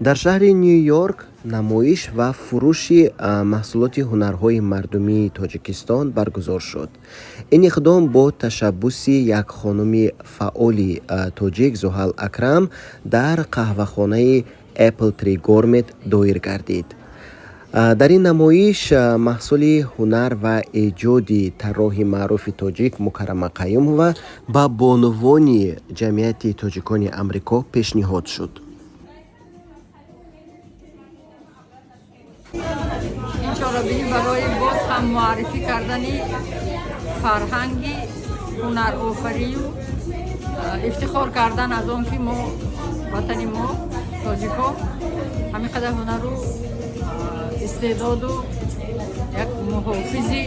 Дар шаҳри Ню-Йорк намоиш ва фурӯши маҳсулоти ҳунарҳои мардумии Тоҷикистон баргузор шуд. Ин иқдом бо ташаббуси як хонуми фаъоли тоҷик Зуҳал Акрам дар қаҳвахонаи Apple Tree Gourmet доир гардид. Дар ин намоиш маҳсули ҳунар ва эҷоди тарроҳи маъруфи тоҷик Мукаррама Қаюмова ба бонувони ҷамъияти тоҷикони Амрико пешниҳод шуд. Ин чорабинӣ барои боз ҳам муаррифӣ кардани фарҳанги ҳунарофарию ифтихор кардан аз он ки мо, ватани мо, тоҷикҳо, ҳамин қадар ҳунару истеъдоду як муҳофизи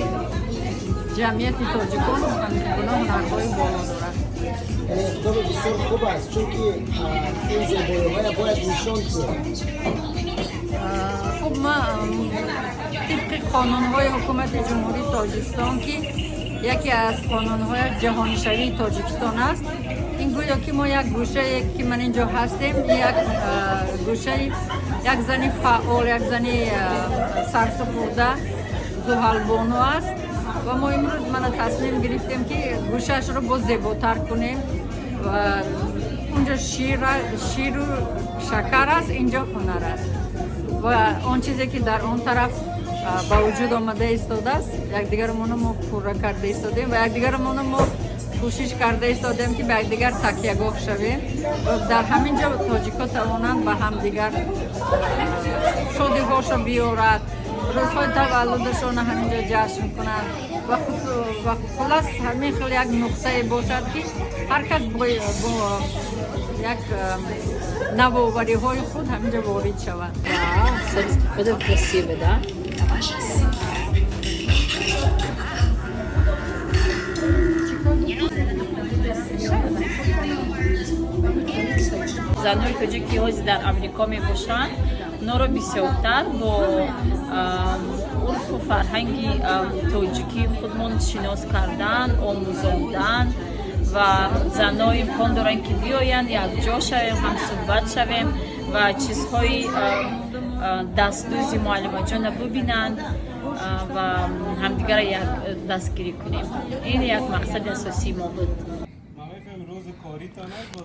ҷамъияти тоҷикон ҳамин гуна ҳунарҳои боло дорад. Яъне иқдоми бисёр хуб аст, чунки ин зебоиҳоя бояд нишон диҳем. Хуб, ма тибқи қонунҳои ҳукумати Ҷумҳурии Тоҷикистон, ки яке аз қонунҳои ҷаҳонишавии Тоҷикистон аст, ин гӯё ки мо як гӯшае ки ман инҷо ҳастем, як гӯшаи як зани фаъол, як зани сарсупурда Зуҳалбону аст ва мо имрӯз мана тасмим гирифтем, ки гӯшаашро боз зеботар кунем ва унҷо ширу шакар аст, инҷо ҳунар аст ва он чизе ки дар он тараф ба вуҷуд омада истодааст, якдигарамонро мо пурра карда истодем ва якдигарамонро мо кӯшиш карда истодем, ки ба якдигар такягоҳ шавем ва дар ҳамин ҷо тоҷикҳо тавонанд ба ҳамдигар шодиҳошо биёрад, рӯзҳои таваллудашонро ҳамин ҷо ҷашн кунанд ва хулас ҳамин хел як нуқтае бошад, ки ҳар кас бо як навовариҳои худ ҳамин ҷо ворид шавад. Да, вот это красиво, да? Занои тоҷик, ки ҳозир дар Амрико мебошанд, онҳоро бисёртар бо урфу фарҳанги тоҷикии худмон шинос кардан, омӯзондан ва занҳо имкон доранд, ки биёянд, якҷо шавем, ҳамсӯҳбат шавем ва чизҳои дастдӯзи муаллимаҷонро бубинанд ва ҳамдигарро як дастгирӣ кунем. Ин як мақсади асосии мо буд.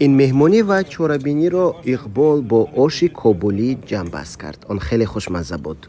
Ин меҳмонӣ ва чорабиниро Иқбол бо оши кобулӣ ҷамъбаст кард. Он хеле хушмазза буд.